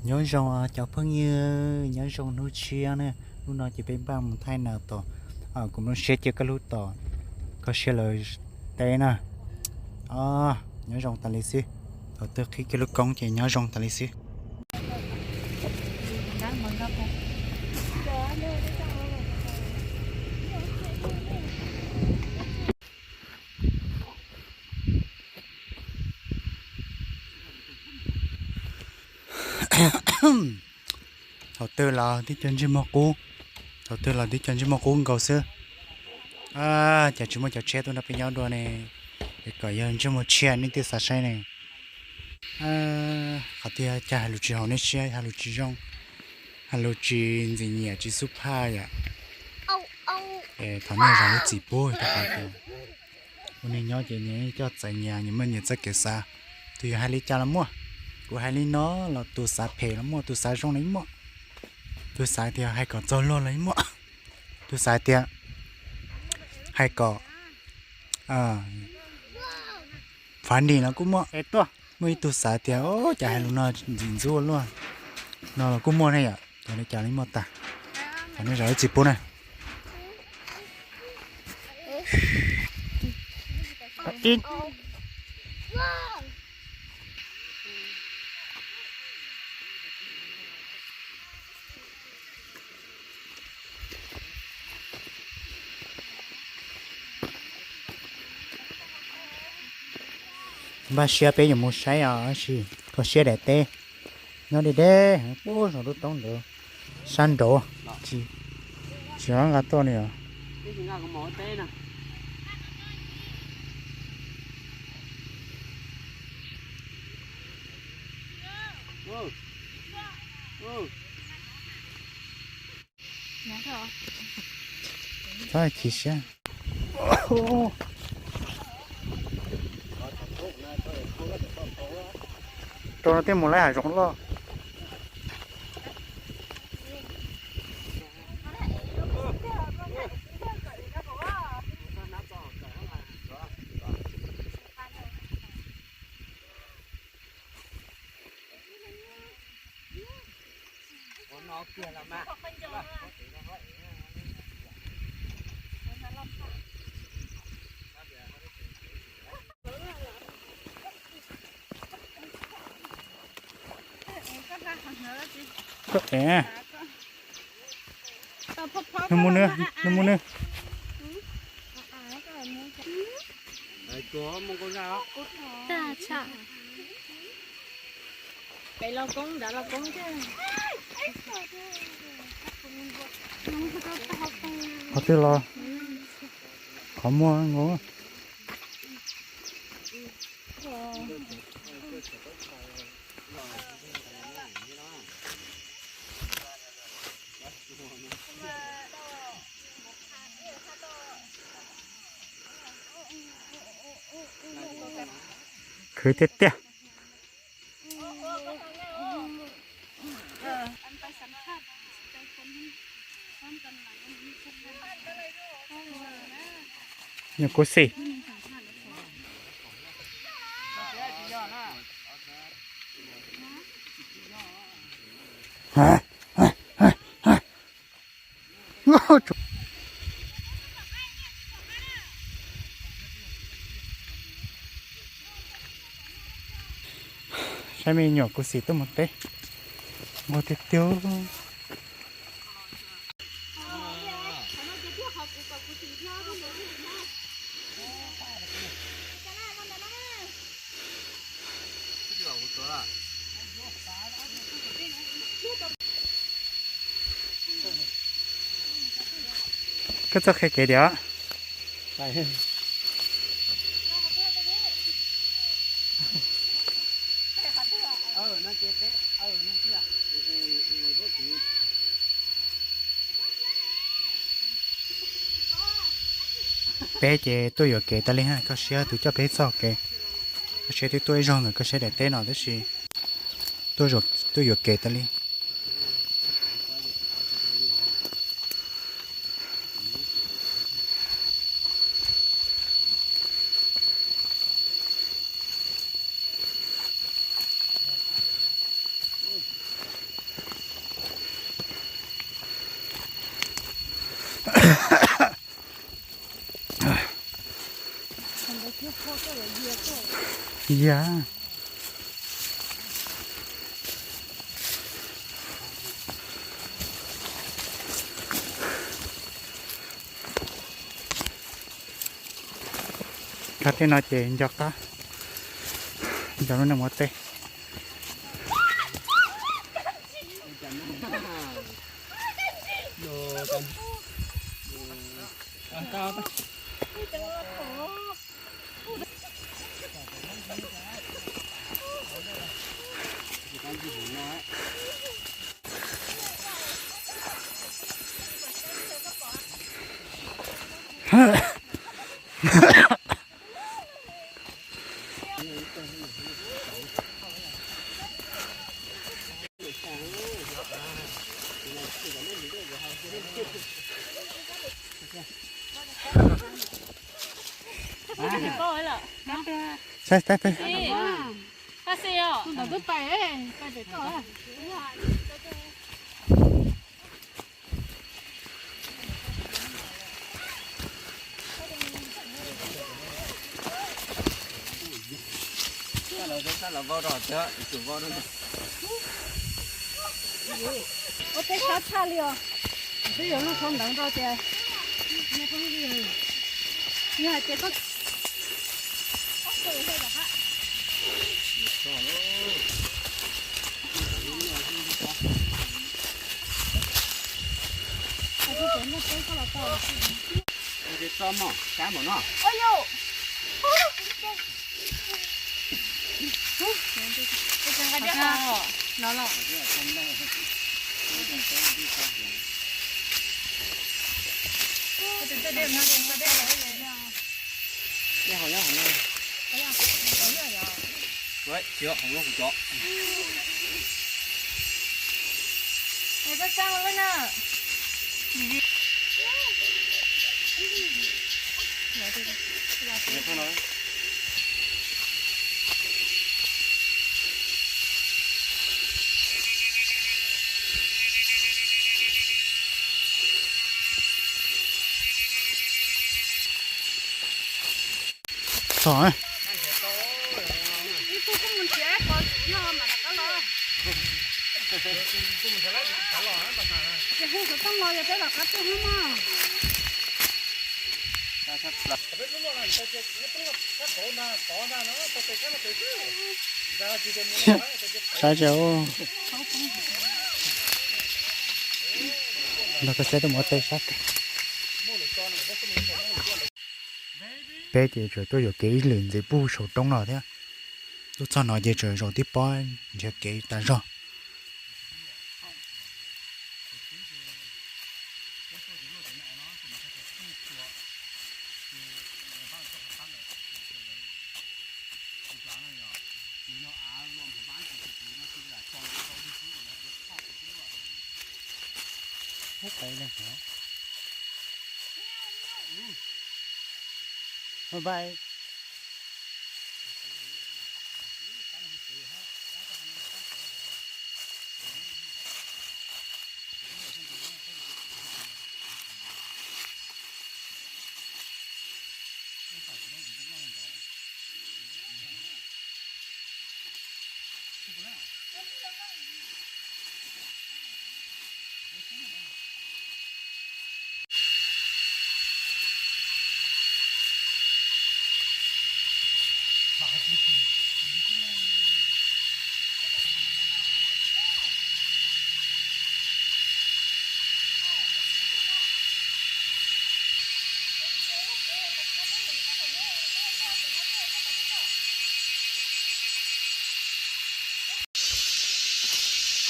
Nyob zoo cov phooj ywg, nyob zoo hnub tshiab na. Hnub no ces peb npaj mus thaij nas tom, kuv nplooj siab cia koj hlub tom, koj siab lawv teb na. Nyob zoo tas li xwb. Thaum twg qhib kiag lub koob ces nyob zoo tas li xwb. Thaum twg los tib co ntsej muag qub, thaum twg los tib co ntsej muag qub nkaus xwb. Cas tsis muaj cov tshiab tuaj nrog peb nyob dua ne, es kom yog ntsej muag tshiab nej thiaj xav saib ne. Qhov twg cas hais lus tsis haum nej siab, hais lus tsis zoo, hais lus tsis ntxim nyiam tsis xub phaj yom. Thov nej zam lub txim pub rau qhov tias ua neeg nyob ces nyias coj txawv nyias, nyias muaj nyias txoj kev xav. Tus yog hais li cas los muaj, kuv hais li no los tus xav phem los muaj, tus xav zoo los muaj, tus xav tias hais kom txog luag los muaj, tus xav tias hais kom funny los kuj muaj. Muaj ib tug xav tias cas hais lus no ntxim ntxub luaj no los kuj muaj ne yom. Cas li cas los muaj tag. Thov nej zam lub txim pub na. Npaj siab peb yuav mus saib os, tab sis kho siab daim teb. Nyob deb deb heev puag saum lub roob ntawd, sab nraud, tsis, tsis nqa tuaj li os. Txhob chim siab. Rau no thiaj mus laib hav zoov loj. Koj ev. Nws mus nws, nws mus nws. Qhov twg los qhov muag nkaus. Khwv tiag tiag. Nyuam kuv xim. Saib me nyuam kuv xim tuaj mus teb, nquag tiag tiag. Koj txoj qhia kev diam. Peb ces tuaj yuam kev tas li, koj siab tus coj peb txoj kev. Koj siab twb tuaj ib zaug ntawm koj siab daim teb no tab sis tuaj yuam kev tas li. Yog. Qab tej no ces nco qab, nco lub neej ua teb. Saib, saib, saib. Ua teb sab tshaj li os. Twb yuav lub tshauv ntawd rau tias, yog hais tias koj Txog. Sab tsev. Nrog koj saib tuaj mus ua teb sab. Peb ces tseem tuaj yuam kev ib lwm ntxiv puag saum roob no thiab. Tuaj txog no ces tseem zaum tib pob nrhiav kev tas zog. Bye bye.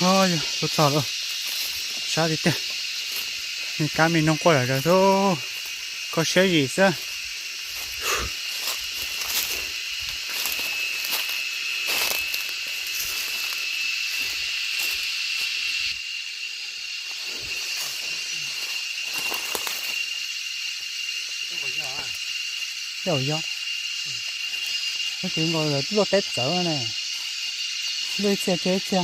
Tuaj txog lawm, sab tiag tiag. Me kab me noog quaj zom zaws xwb, kho siab zim xwb. Yog, yog. Tab sis nkaus lawv luaj teb txawv ne. Luaj ib txhia tseg ib txhia.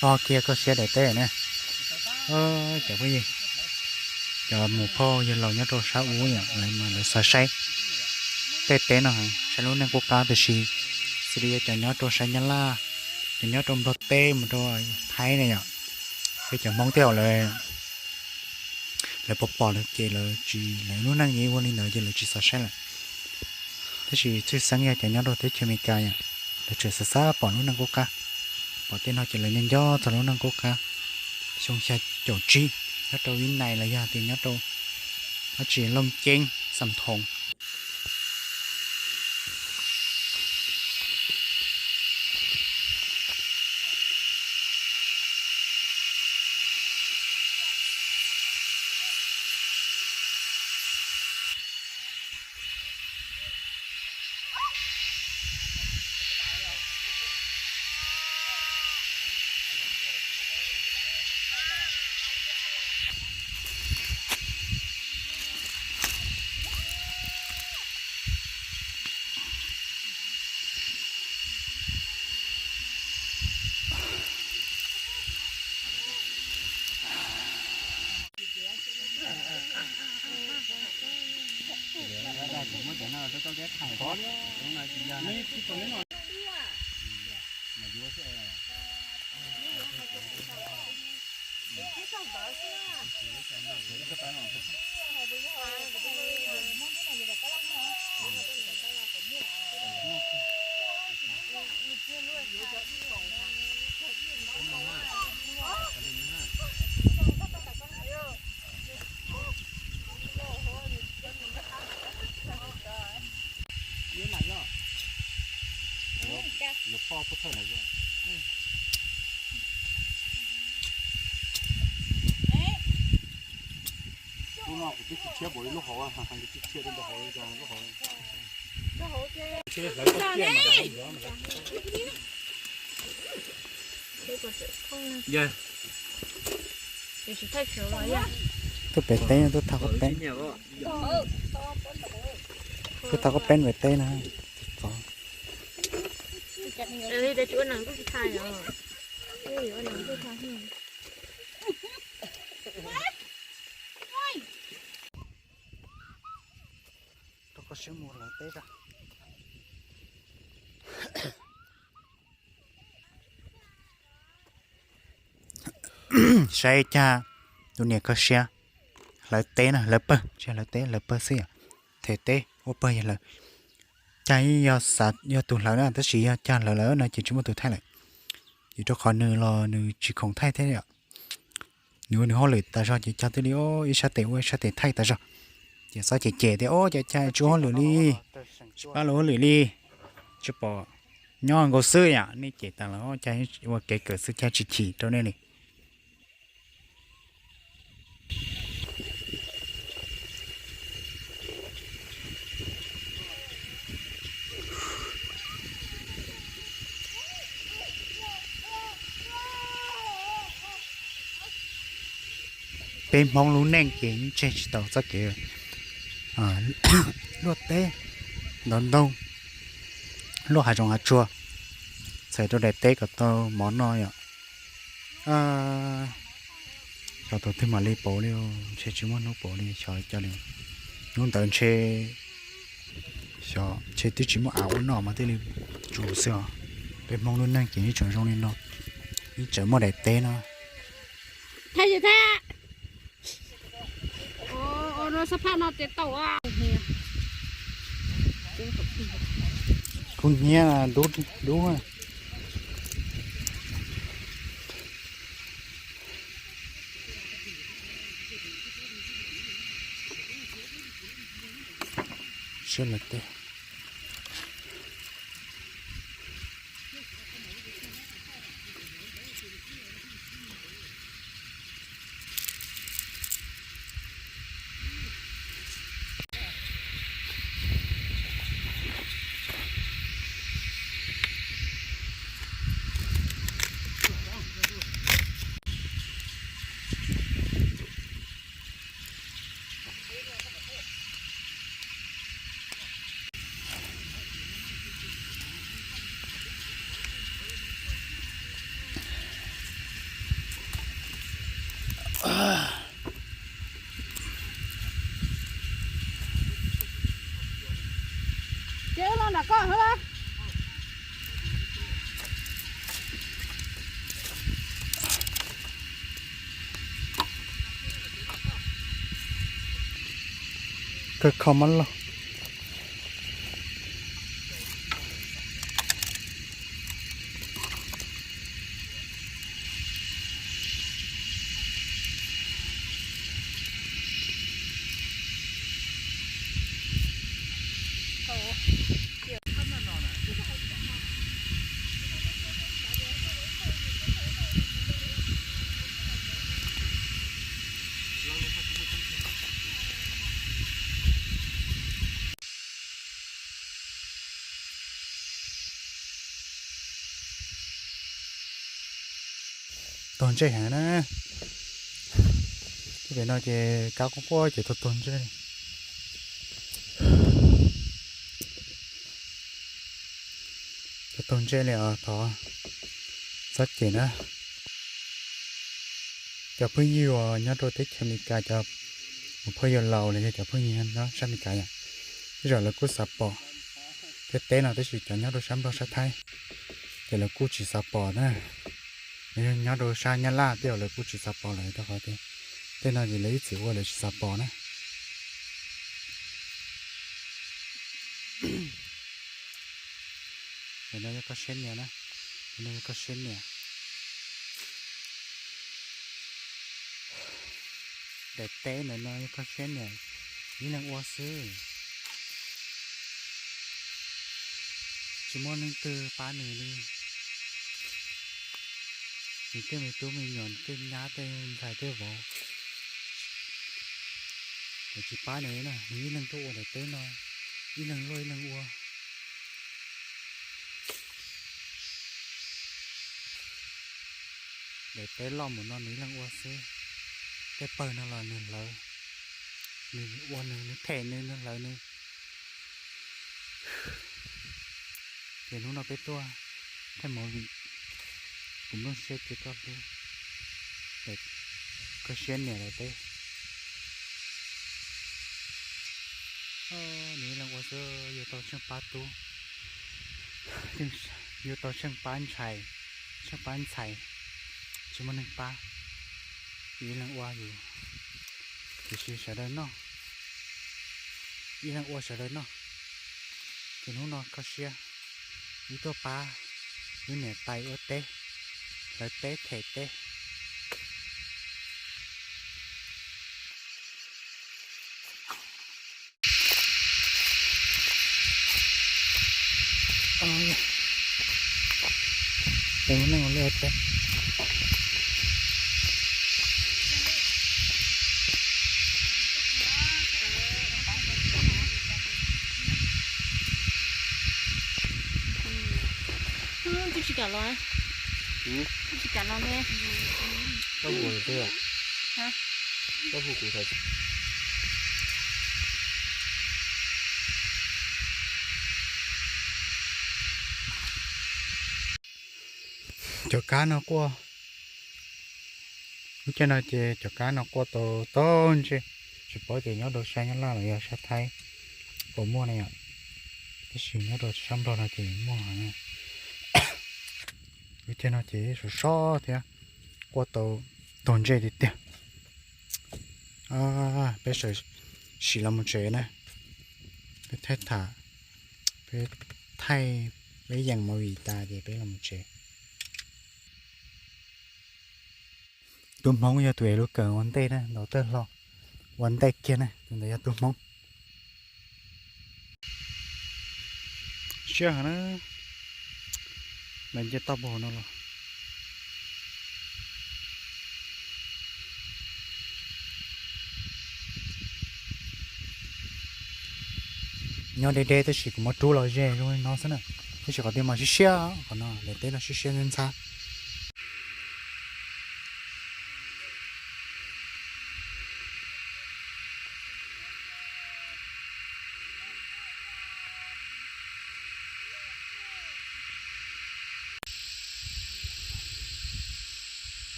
Ho kiag koj siab daim teb ne. Cov phooj ywg, cov mus phauj yawg laus nyob rau sab ub yom, lawv mas lawv xav saib tej teb no, saib lub neej qub qab, tiam sis xws li yog cov nyob rau sab Nyab Laj, cov nyob rau Nplog teb mus rau Thaib ne yom, peb cov Hmoob tej zaum lawv, lawv pom pom lawm ces lawv tsis, lawv lub neej yeej ua li ntawd ces lawv tsis xav saib lawm. Tab sis tshwj xeeb yog cov nyob rau teb chaws Amelikas yom, lawv tseem xav xav pom lub neej qub qab, pom tej no ces lawv nco nco txog lub neej qub qab. Xyoo xya caum tsib nyob rau Vib Nais los yog tias nyob rau dab tsi Looj Ceeb, Xam Thoos. Lub no kuv twb tsis tshiab npaum li lub hauv, hais tias tsis tshiab li ntawd hauv, lub hauv. Tuaj pem teb, tuaj thauj koj peb, tuaj thauj koj peb pem teb na. Rau koj siab mus hlawv teb rau. Saib Cag tus niam kawg siab hlawv teb na, hlawv pawg, tsis hlawv teb, hlawv pawg xwb yom. Them teb ua pawg yog hlawv. Cag yog xav yog tus hlawv na, tab sis yog Cag hlawv lawm no ces tsis muaj tus thaij lawm. Ces rau qhov nws los nws tsis khoom thaij thiab yom. Nws ua nws hauj lwm tas zog ces Cag thiaj li ib sab tes ua ib sab tes thaij tas zog. Ces txhob cem cem tias, o, cov Cag tsis ua hauj lwm li, tsis pab luag hauj lwm li, tsis pom nyob nkaus xwb yom, nej cem tas los Cag ua kev kawm xwb, Cag tsis chim rau nej li. Peb Hmoob lub neej ces yeej tseg tsis tau txoj kev luaj teb, ntov ntoo, luaj hav zoov hav tsuag, txhais rau daim teb kom tau mov noj yom. Xyov thaum twg mam li pauv li, ntshe tsis muaj hnub pauv li xyov cas li. Hnub ntawd ntshe xyov ntshe twb tsis muaj av ua noj mas thiaj li tsuv xwb os. Peb Hmoob lub neej ces yeej tseem zoo li no, yeej tseem muaj daim teb no. Kuv hnyiab dub dub. Siab lawm teb. Kawg kho mab loj. Tuag ntsej heev na. Tej pem no ces kab quaj quaj ces tuag tuag ntsej. Tuag tuag ntsej li os, thov txhob cem na. Cov phooj ywg uas nyob rau teb chaws Amelikas, cov phooj ywg laus los yog cov phooj ywg nyob sab Amelikas yom, tej zaum lawv kuj xav pom tej teb no, tab sis cov nyob rau sab Nplog sab Thaib ces lawv kuj tsis xav pom na. Nyob rau sab Nyab Laj tej zaum lawv kuj tsis xav pom lawm, rau qhov tias tej no ces lawv ib txwm ua lawv tsis xav pom na. Ntawm no yog koj siab nias na, ntawm no yog koj siab nias. Daim teb ntawm no yog koj siab nias, ib leeg ua xwb. Tsis muaj leej twg pab nws li. Nws tej me tub me nyuam, tej nyab tej ntxhais tej vauv lawv tsis pab nws na, nws ib leeg tuaj ua daim teb no, ib leeg luaj ib leeg ua. Daim teb loj mus no nws ib leeg ua xwb. Tej pawg no los nws hlawv, nws ua nws, nws them nws, nws hlawv nws. Ces hnub no peb tuaj thaij movie, kuv nplooj siab cia koj hlub, koj siab nias daim teb. Nws ib leeg ua xwb, yuav tau tsheej pab tub, yuav tau tsheej pab ntxhais, tsheej pab ntxhais, tsis muaj neeg pab, ib leeg ua yus, tiam sis sawv daws noj, ib leeg ua sawv daws noj. Ces hnub no kho siab, wb tuaj pab wb niam tais ua teb, hlawv teb them teb. Ua neej ua liaj ua teb. Twb tsis kam los, twb tsis kam los ne. Koj mus twg? Koj hu kuv thaum Cov kab no quaj, lub caij no ces cov kab no quaj tau tag ntsej, tsis paub tias nyob rau sab Nyab Laj los yog sab Thaib puas muaj na yom, tab sis nyob rau sab Nplog no ces muaj heev. Lub caij no ces sov so thiab, quaj tau tag ntsej tiag tiag. Peb sawv sim los mus tsev na, peb thaij tham, peb thaij, peb yeem movie tas ces peb los mus tsev. Tub Hmoob yog tus ev lub kawm ua ntej na, ntaus tawg hlo ua ntej kiag na, tus ntawd yog tub Hmoob. Siab heev na, lawv nce toj puag hauv no los. Nyob deb deb tab sis kuv muab rub los ze zoo li no xwb na, tab sis qhov twg mas siab siab, qhov no daim teb no siab siab ntxhab ntxhab.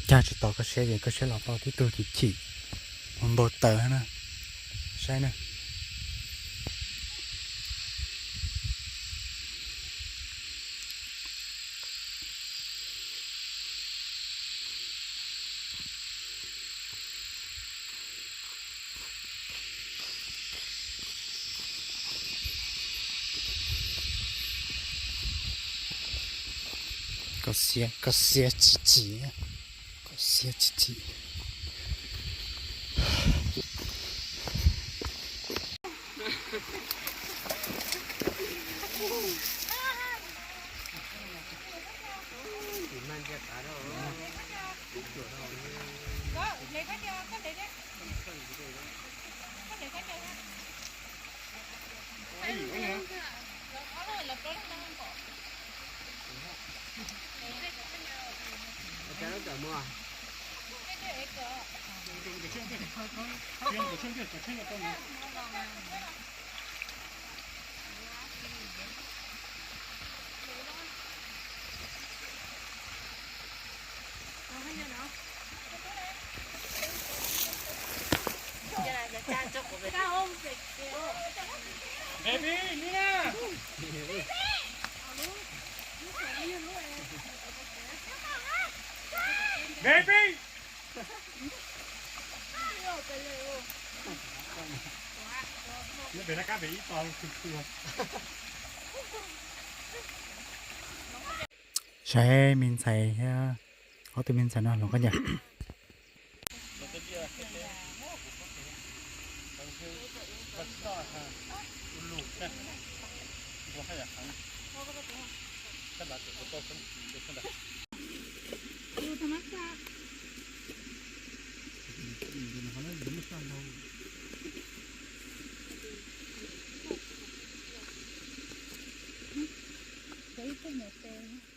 Cag tsis tau koj siab ces koj siab los tau tib tug chim chim, ua npau taws na, saib na. Koj xiab, koj xiab chim chim, koj xiab chim chim. Baby, Nina! Baby! Saib me ntxhais thiab, ob tug me ntxhais no hloov qab ncaws. Ib tug nyuam tes.